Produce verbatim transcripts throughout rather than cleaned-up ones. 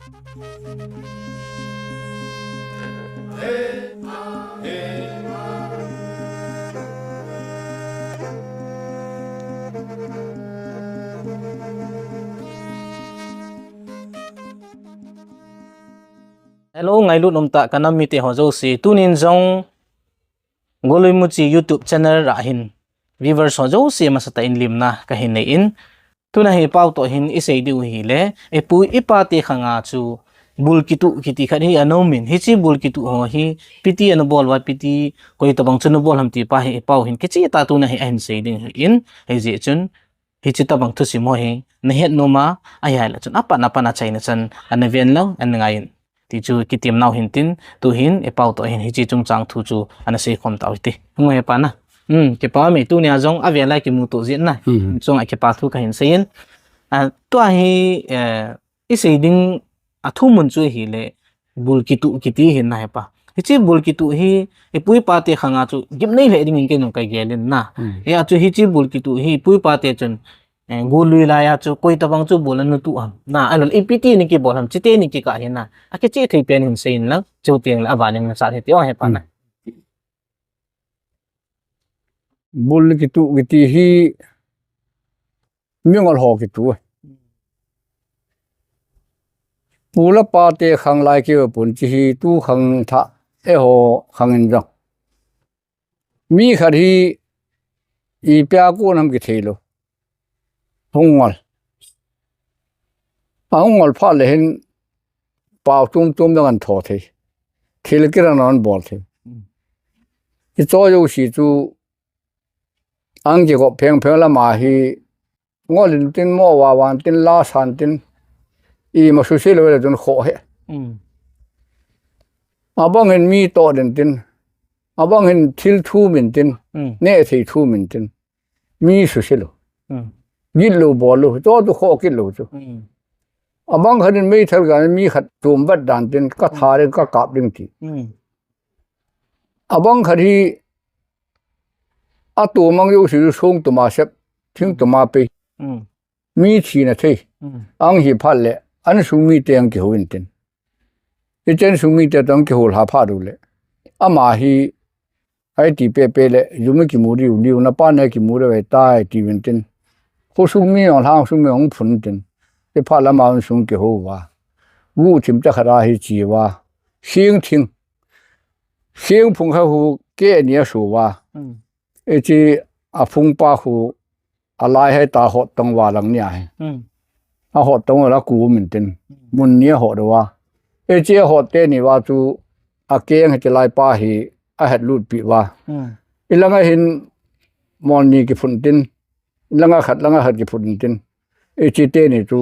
Hello, ngailut umtah ka nam mite ho jouse. Tunin jong Golui Muchi YouTube channel a hin viewers ho jouse masatah in limna kahin nei in. Tuna hi pao toh hin isei diu hile, ipu ipa te khanga chu bul kituh kiti khat hi ana um in. Hiche bul kituh ho hi piti ana bol uva, piti koi tabang chu ana bol ham ti pa hi ipao hin kicheh tah tuna hi ahin sei ding ahin. Hijeh chun hiche tabang thusim ho hi nahet nom a, ahileh chun apat apat a achaina chan ana ven lang ana ngai in. Ti chu kitem nau hin tin, tuhin ipao toh hin hiche chungchang thu chu ana seikhom tau hite. Hung e pa na. Hmm, kipa me, tunia jong avel a kimuto jeh in na. Hmm. Chunga kipa thu kahin sei in. A, tua hi, eh, isei ding a thumun chu hile bul kituh kiti hin na hepa. Hiche bul kituh hi ipu ipa te khanga chu gimnei lheh dingin kei jong kagel in na. Hmm. Hia chu hiche bul kituh hi ipu ipa te chun, eh, golui laiya chu koi tabang chu bul ana tuh ham. Na, ahilou le ipi ti ana kibol ham, chuteng ana kikah hin na. Akicheh thei pen hin sei in lang, chuteng le aban in nasat hite o hepa na. Bul kituh kiti hi mingol ho kituh. Pu le pa te khang lai keu pon, hiche hi tu khang thah eiho khang in jong. Mi khat hi ipi a kon ham kithei lou. Hung ngol. Ahung ngol phat le hin pao tum tum dang ana tho thei. Thil kiran ana bol thei. Mm. Hiche jouse chu ahung kikop pheng pheng lama hi ngol in tin, mo vavan tin, la san tin, ima suse lou le chun khoh he. Mm. Abang hin mi toh den tin, abang hin thil thum in tin, mm, neh thei thum in tin, mi suse lou. Mm. Gilou bol lou, chu chu khoh kit lou chu. Mm. Abang khat in meithal gan mi khat tum vat dan tin, ka tha ding, ka kap ding ti. Mm. Abang khat hi atum mang jouse chu song tuma sep, thing tuma pei. Mm. Mi thina thei. Mm. Ahung hi phat le, insung mite ahung kihou in tin. Hiche insung mite toh ahung kihou lha phat u le, ama hi, aiti pepe le, jum a kimu diu, diu na pa na kimu diu ahitai, tiuvin tin. Khosung mi jong, lhangsung mi jong phun tin. Hiche phat le ama insung kihou uva. Guhthim cha khat a hi che uva. Sing thing. Sing phung kha khu keh ni asu uva. Mm. Hiche aphung pa khu alai hei ta hot tong uva lang ni ahi. Mm. Ahot tong uva la ku um in tin. Mm. Mun ni ahot uva. Hiche ahot teni uva chu akeng hiche lai pa hi ahet lut pi uva. Mm. Ilanga hin mol ni kiphun tin. Ilanga khat, langa khat kiphun tin. Hiche teni chu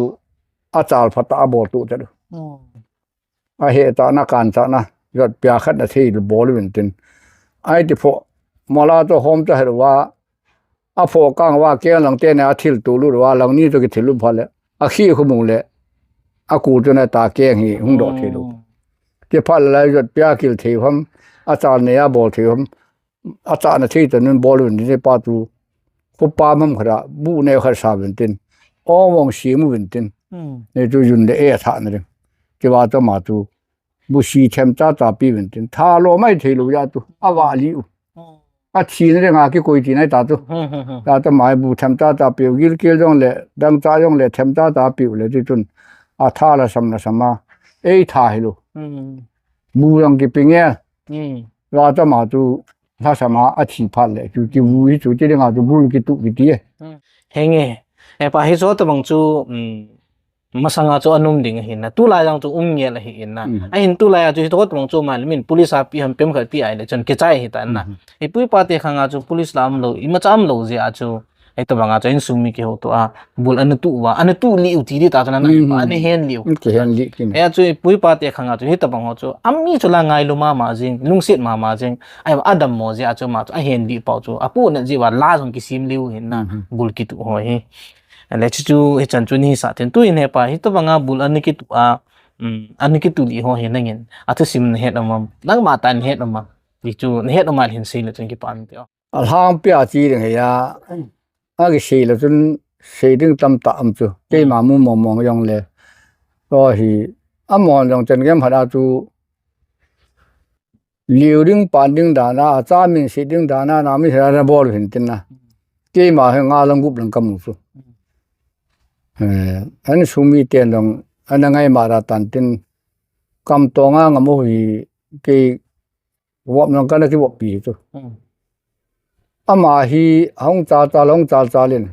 achal phat a abol tuh tah u. Mm. Ahe tah na, kan tah na, jot pia khat na thei bol uvin tin. Aiti phoh, mola toh hom toh het uva, aphoh kang uva keng lang teni a thil tuh lut uva, lang ni toh kithil lut phat le, akhi khu mu le, akul chu na ta keng hi hung doh thei lou. Mm. Ti phat le jot pia kil thei u ham, achal nei a bol thei u ham, achal na thei toh nun bol uvin tin pa chu. Khopa mam khat a, bu neo khat sa uvin tin. Ong vong sim uvin tin. Mm. Nei chu jun le e tha na ding. Ti uva chu ama chu. Bu si them cha cha pi uvin tin. Tha lo mai thei lou jeh chu. Ava li u. Mm. Athi na ding a kikoi ti na ta chu. Hmm, hmm, hmm. Ta chu ama bu them cha cha piu. Gilkel jong le, dangchah jong le, them cha cha piu le ti chun. Atha la sam la sam a. Eitha hilou. Mm. Bu jong kipi nge. Mm. Uva chu ama chu lhasam a athi phat le, chu kivu hi chu ti ding a chu bul kituh kiti e. Hmm. Henge. Hepa hiche tobang chu, um, masanga chu ana um ding ahi na. Tulai jong chu um ngel ahi na. Hmm. Ahin tulai a chu hiche tobang chu ama le min police a pi ham pem khat pi ahile chun kichai ahi ta na. Hmm. Ipu ipa te khanga chu police la umlou, imacha umlou jeh a chu. Hitobang a chu insung mi kihouto a, bul ana tuh uva, ana tuh lih u ti di ta chu na, hmm, ana hen lih u. Kihen lih kit. Hia chu ipu ipa te khanga chu hitobang ho chu, ami chu la ngailu mama jing, lungset mama jing, ahi, adammo jeh a chu ama chu ahen lih pau chu, apohnat jeh uva la jong kisem lih u hin na, hmm, bul kituh ho hi. Le chu chu hichan chu nahisah ten, tuin hepa, hitobang a bul ana kituh a, um, ana kituh lih ho hi nangin, athusim nahet um am, nangma tah in het um am, ti chu nahet um a le hin sei le chun kipa um te o. Alhangpi a che ding hi a, akisei le chun sei ding tamtah um chu. Keima mu mong mong jong le. Tua hi Amahon jong chan gei ham hat a chu liu ding pan ding dan a, acha min si ding dan a, na mi hera na bol hin tin na. Keima hi nga lang gup lang kamu chu. Eh, an sumi ten jong, ana ngai ma ra tan tin kam to nga nga mo hi kei vop nang kana ki vop pi chu. Ama hi hung cha cha long cha cha lin.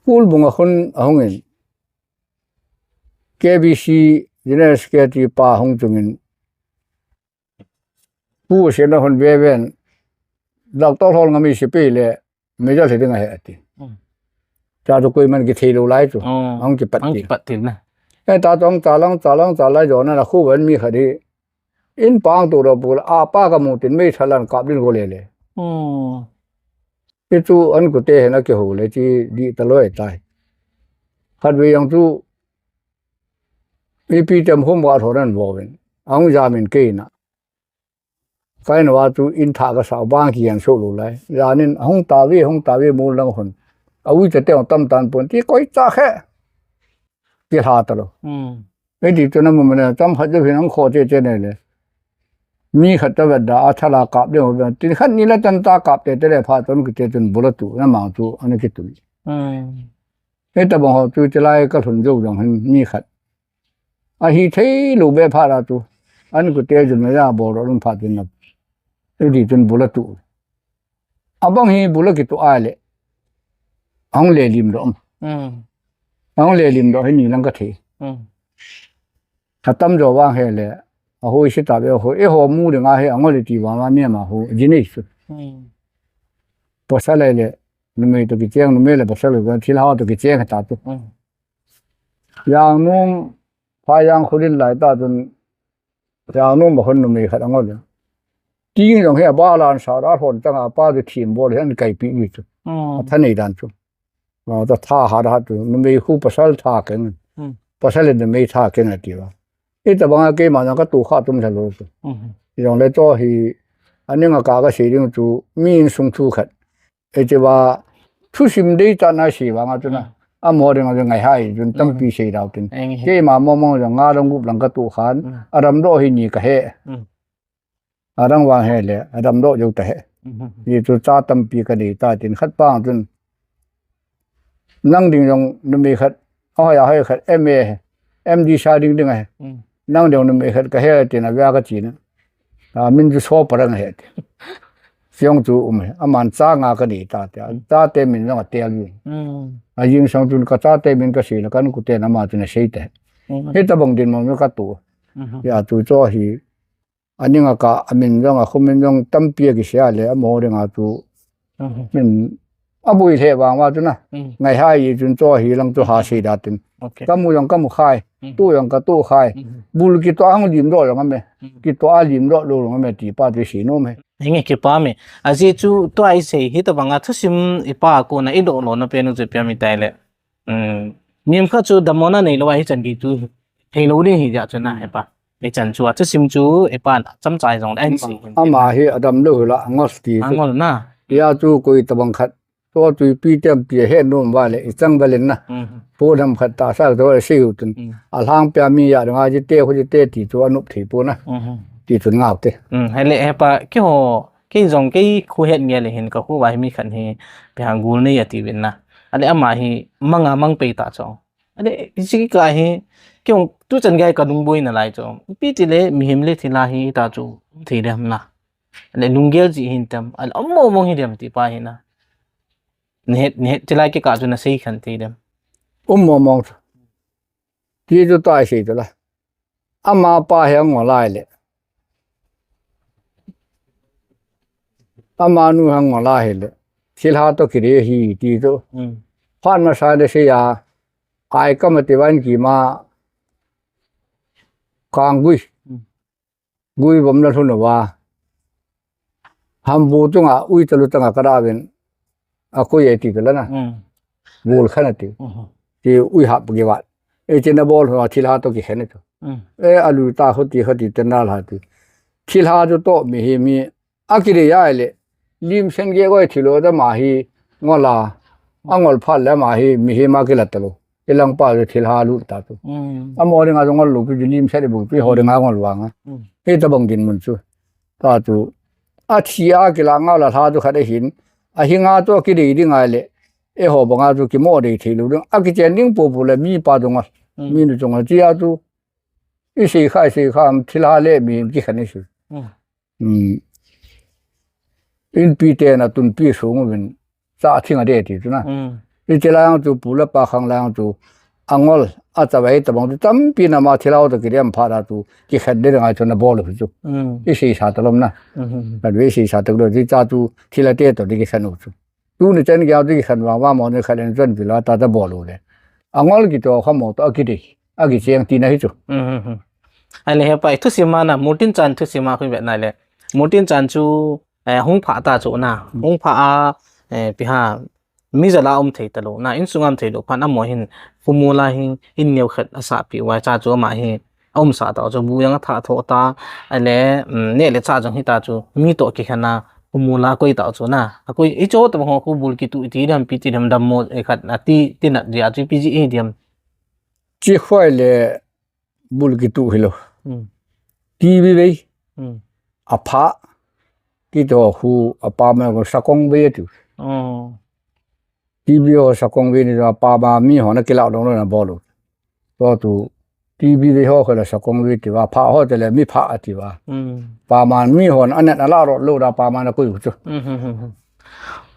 Kulbung a khun ahung in. K B C General Secretary pa hung chungin. Pu se na hon ve ven. Doctor hol ngami si pe le. Major se ding a he ati. Cha chu koi man ki thei lo lai chu. Hung ki pat ti. Hung ki pat ti na. E ta tong cha long cha long cha lai jo na na khu ven mi kha di. In pang tu ro pu la, a pa ka mu tin mei thalan kap din ko le le. Ti chu an ku te hena ke ho le chi di ta loi tai. Khat ve yang chu mi pi tem hum wa tho ran vo ven. Ang ja min ke na. Kai na wa chu in tha ka sa bang ki yan so lo lai. Ja nin hung ta ve, hung ta ve mu lang hon. A ui te te tam tan pon ti koi cha khe. Ki hla ta lo. Ei ti chu na mu ma na, cham khat chu hin ang kho che che ne le. Mi khat ta vet da, a thala kap ding ho, tin khat ni la chan ta kap te te le pha ton ki te chun bula tu, na mang chu, ana ki tu. Ei ta bang ho chu te lai ka lhun jo jong hin mi khat. A hi thei lo be pha la tu. An ku te jun na ya bol ro lum pha tin na. Ei ti chun bula tu. Abang hi bula ki tu ai le. Ang le lim do. Ang le lim do hi ni lang ka thei. Khatam jo vang he le. A hoi si ta be ho. E ho mu de nga he ang le ti vang ma mi ma ho. Ji nei su. Pasal le le. Numei to ki cheng, numei le pasal le thil ha to ki cheng ta tu. Yang nung, pha yang khulin lai ta tun. Yang nung ma khun numei khat ang le. Ting jong he a ba lan sa da hon chang a pa de thim bol he an kai pi mi chu. A tha nei dan chu. Ma ta tha ha da tu numei khu pasal tha keng. Pasal le numei tha keng a ti va. I ta bang a keima jong ka tu kha tum tha lo chu. Jong le cho hi ani nga ka ka sei ding chu mi in sung thu khat. Ei che va thusim dei ta na sei va nga tu na. A mo ding a ngai hai jun tampi sei dau tin. Keima mo mo jong nga long gup lang ka tu khan. A ram do hi ni ka he. A rang vang he le, a dam doh jou ta he. Ni chu cha tampi ka nei ta tin khat pa chun. Nang ding jong numei khat, a hoi a hoi khat, M A he, M D sa ding ding a he. Nang ding numei khat ka he tin a via ka chi na. A min chu so pa rang he ti. Siong chu um he, aman cha nga ka nei ta ti. Cha te min jong a tel vin. A jing sang chun ka cha te min ka sei la kan ku te na ma chun a sei te. He ta bang din mo ka tu. Ya tu cho hi. Ani nga ka, a min jong, a khu min jong, tampi a kisei a le, a mo ding a chu. Min, a bui the vang va chu na. Ngai hai chun cho hi lang chu ha sei da tin. Ka mu jong ka mu khai, tu jong ka tu khai. Bul ki to ang lim do jong a me. Ki to a lim do lo jong a me ti pa ti si no me. Nge ki pa me. A ji chu to ai sei hi ta bang a thusim i pa ko na i do lo na pe nu chu pe mi tai le. Mihem khat chu damlouna neilou a hichan gei chu theilou ding hi jeh chun na hepa. Hichan chu a thusim chu hepa na chomcha jongle ahin sei hin. Ama hi adamlou hila angol ti chu. Angol na. Hia chu koi tabang khat. Tua chu ipi tem ti ahet nom uva le ichang val in na. Pu nam khat tahsa toh asei u tun. Alhangpia mi a dinga jite khu jite ti chu anop thei pon na. Ti chun ngau te. Hele hepa keiho Kei jong kei khu het nge le hin ka khu va hi mi khat hi pe hang gul nei ati vin na. Ale ama hi manga mang pei ta chong. Ale hiche kikah hi kei jong tu chan gei ka lungboina lai chong. Ipi ti le mihem le thilha hi ta chu thei dem na. Ale lunggel ji hin tem. Ale um mong mong hi dem ti pa hi na. Nehet, nehet thilha kikah chu na sei khen thei dem. Um mong mong. Ti chu tai sei tu la. Ama pa hi angol lai le. Ama nu hi angol lai le. Thilha toh kire hi ti chu. Phat masa le sei a. Ai ka ma ti van ki ma. Kang gui. Gui vom na lhun uva. Hambu chunga ui talu tanga ka da vin. A koi e ti ka la na. Bul khan ati. Ti ui hap ki vat. E ti na bol ho thilha toh ki khen tu. E alu ta ho ti ho ti te na la ti. Thilha chu toh mi hi mi a ki de ya le. Lim sen ge goi thilo da ma hi ngol a. Angol phat le ma hi mi hi ma ki la talu. Ilang pa chu thilha lut ta chu. Amo dinga chu ngol lou chu lim set bou chu, eiho dinga ngol vanga. Hitabang dinmun chu. Ta chu. Athi a kila ngau la lha chu khat ahin. Ahinga chu kidei ding ahile. Eiho banga chu kimo dei thei lou ding. Akichen ding popo le mipa chu ngol. Minu chu ngol. Chia chu. Isei kha, isei kha, thilha le mi kikhen isei. Inpi te na tunpi sung uvin cha thing ade ti chu na. Iti lang chu pu le pa khang lang chu angol a chavai tabang chu tampi na ma thilha to kidem pha da chu kikhen de ngai chu na bol u chu. Isei sa talom na. Ka ve isei sa talom ti cha chu thilha te to di kikhen u chu. Tuni chan gei a ding khan vang vang mo ni khan en chan vila ta ta bol u le. Angol kito kha mo to akidei. Akicheng tina hi chu. Ahile hepa i thusim a na, Murtin Chan thusim a khu vet na le. Murtin Chan chu, eh, hung pha ta chu na. Hung pha a, eh, pi ha, mi jala um thei ta lou na. Insung um thei lou phan amo hin. Khomol a hin, in neo khat asah pi uva cha chu ama hi. A um sa ta chu bu jong atha tho ta, ahile, um, neh le chah jong hita chu, mi to kikhen a, khomol a koi ta chu na. Akoi, i cho ta ho khu bul kitu iti diam, pi ti diam dammo, e khat, ati, ti na dia chu pi ji i diam. Chi khoi le bul kitu hilou. Ti bi vei. Apha. Kito khu, apa ma ko sakong vei tu. Ti bi ho sakong vei ni apa ma mi ho na kila dong na bol u. To tu, T V ve ho kala sakong ve tiva, pha ho tele mi pha ativa. Paman mi hon anet ala ro lo da paman akui chu.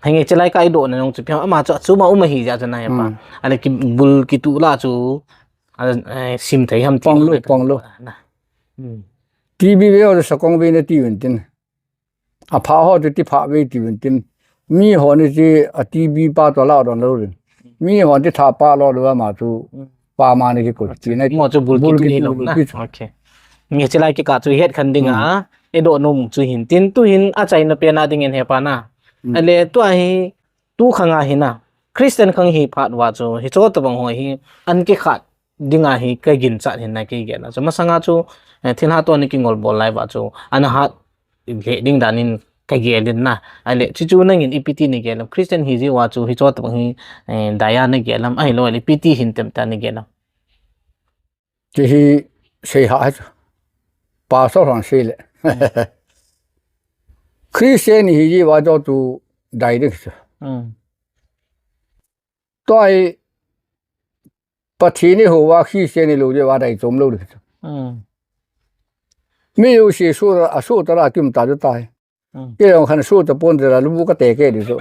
Henge chelai ka ido na nong chu pia ama chu chu ma uma hi ja chu na ya pa. Ale ki bul kitu la chu. Sim thei ham ti. Pong lo, pong lo. T V ve ho sakong ve na ti vin tin. Apha ho chu ti pha ve ti vin tin. Mi ho ni chi a T V pa to la don lo rin. Mi ho ti tha pa lo lo ma chu paman ni ki kul ti na. Mo chu bul kitu hi lo na. Okay. Nge chilai kika chu het khan ding a. Edo nom chu hin tin tu hin achaina pena ding en he pa na. Ale tu ahi tu khanga hi na. Christian khang hi phat va chu hi cho tabang ho hi an kikhat dinga hi ka ginchat hin na kei gel a. Chu masanga chu, eh, thilha to ni kingol bol lai va chu, ana hat le ding dan in ka gel in na. Ale, chu chu nangin ipi ti ni gel lam. Christian hi ji va chu, hi cho tabang hi, eh, daya na gel lam. Ahilou le ipi ti hin tem ta ni gel lam. Ti hi sei ha chu. Pastor hon sei le. Christian hi ji va cho tu dai ding chu. Toi Pathen ni ho va khi se ni lo je va dai chom lo de. Mi yo si su a su ta la kim ta ju tai. Ke yong khan su ta pon de la lu ka te ke di chu.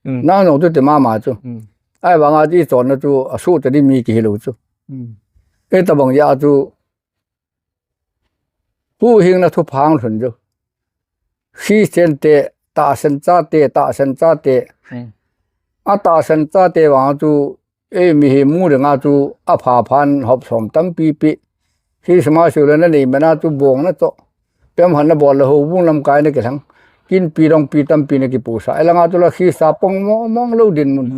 Nang nong tu te ma ma chu. Ai va nga di chon na chu a su ta di mi ki hi lo chu. E tabang ya chu. Pu hing na thu phang lhun ju. Christian te, tahsan cha te, tahsan cha te. A tahsan cha te vang chu, ei mi hi mu ringa chu, a pha phan hop som tampi pi. Christmas le na nei mena chu bong na to. Pem han na bol le ho bung lam kai na ki thang. Kin pi dong pi tampi na ki pu sa. Elanga chu la Christa pong mong mong lo din mun.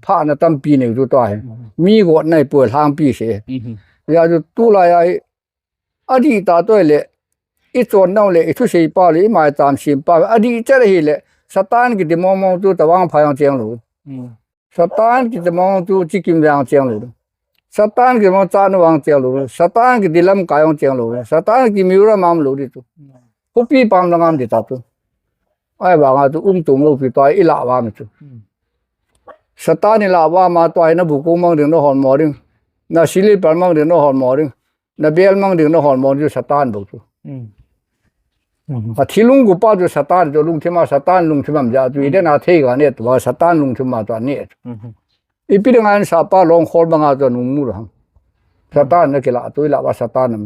Pha na tampi nei chu to ahi. Mi got nai pu hlang pi se. Ya chu tu la ya Adih ta toi le, i chon nau le, i thusei pa le, i maicham sim pa, adih chet ahi le, Satan kiti mong mong chu tavang pha jong cheng lo. Satan kiti mong chu chikim jong cheng lo. Satan kiti mong chan vang cheng lo. Satan kiti lamkai jong cheng lo. Satan kiti miura mam lo di tu. Khopi pam la ngam di ta tu. Ai vanga chu um tum lo pi toi i la va mi chu. Satan i la va ma toi na bu ko mang ding na hon mo ding. Na sili pal mang ding na hon mo ding. Na bel mang ding na hon mo ding Satan bo chu. A thilung gu pa chu Satan chu lungthim a Satan lungthim am ja chu i den a thei ga ne tu Satan lungthim ma chu a ne chu. Ipi ding an sa pa long khol banga chu nung mu lo hang. Satan na kila tu i la va Satan am.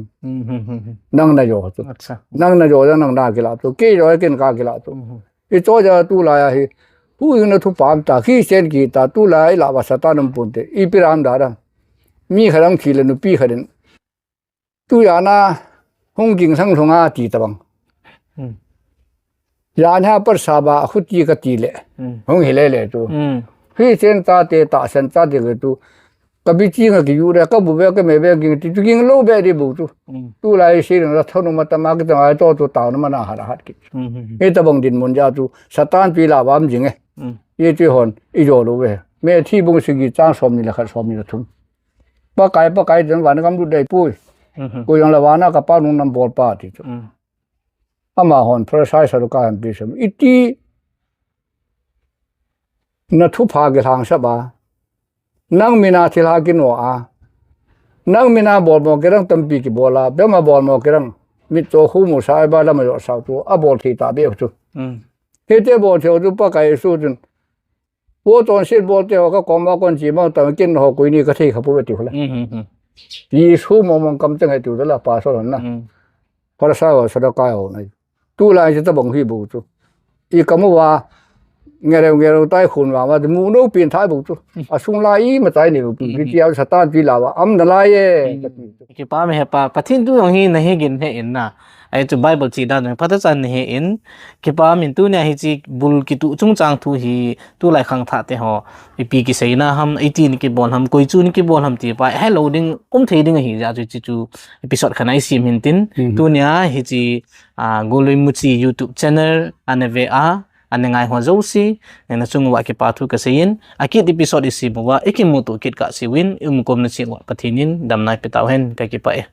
Nang na jo chu. Nang na jo ja nang na kila tu. Ke jo ken ka kila tu. I cho ja tu la ya hi. Pu ing na thu pam ta. Khi sen ki ta tu la i la va Satan am pun te. Ipi ram da da. Mi kha dang thi le nu pi kha den. Tu ya na hung ging sang lhung a ti ta bang. Ya na par sa ba khu ti ka ti le. Hung hi le le tu. Khi sen ta te ta sen ta te ke tu. Ka bi chi nga ki yu re ka bu be ka me be ging ti tu ging lo be di bu tu. Tu lai si na tho nu ma ta ma ki ta ngai to tu ta nu ma na ha ha ki. E ta bang din mun ja tu. Satan pi la bam jing e. Ye ti hon, i jo lo ve. Me thi bung si gi chang som ni la khat som ni la thum. Pakai, Pakai, tin vana kalut dei poi. Mhm. Koi jong le vana kapa nung nam bol pa ti chu. Mm. Amahon Pharisai Saddukai hon pi sem. Iti na thupha kilhang sap a. Nang mina thilha kino a. Nang mina bol mo kirang tampi kibol a. Bema bol mo kirang. Mit cho khu mu sa ba lama jo sa tu. A bol thei ta be chu. Mm. Hiti bol thei chu Pakai Jesu chun. Vo chonset bolte ho ka koma kon chi mang tam kin ho koi ni ka thei kha pove ti hula. Mm, mm, mm. Jesu mong mong kam chang hai tu la pastor na. Mm. Pharisai ho Saddukai ho na. Tulai chu tabang hi bu chu. I kamu va ngereu ngereu tai khun va ma mu no pin thai bu chu. Mm. Asung lai i ma tai ni bu pi. Mm. Ti a Satan ti la va am na lai e. Mm. Ka ti chu. Kipa me he pa, Pathen thu jong hi na he gin he in na. Ahi chu Bible chi dan jong phatah chan na he in. Kipa min tunia hichi bul kitu chungchang thu hi tulai khangthah te ho. Ipi kiseina ham, iti ni kibol ham, koi chu ni kibol ham ti pa. Hello ding, um thei ding ahi jeh chu chi chu episode khat na i sim hin tin. Mhm. Tunia hichi, ah, Golui Muchi YouTube channel ana ve a, ana ngai ho jouse, na chung uva kipa thu ka sei in. A kit episode i sim uva, i kimuto kit ka sei uvin, i umkhom na cheh uva Pathen in damna i pe tau hen, ka kipah e.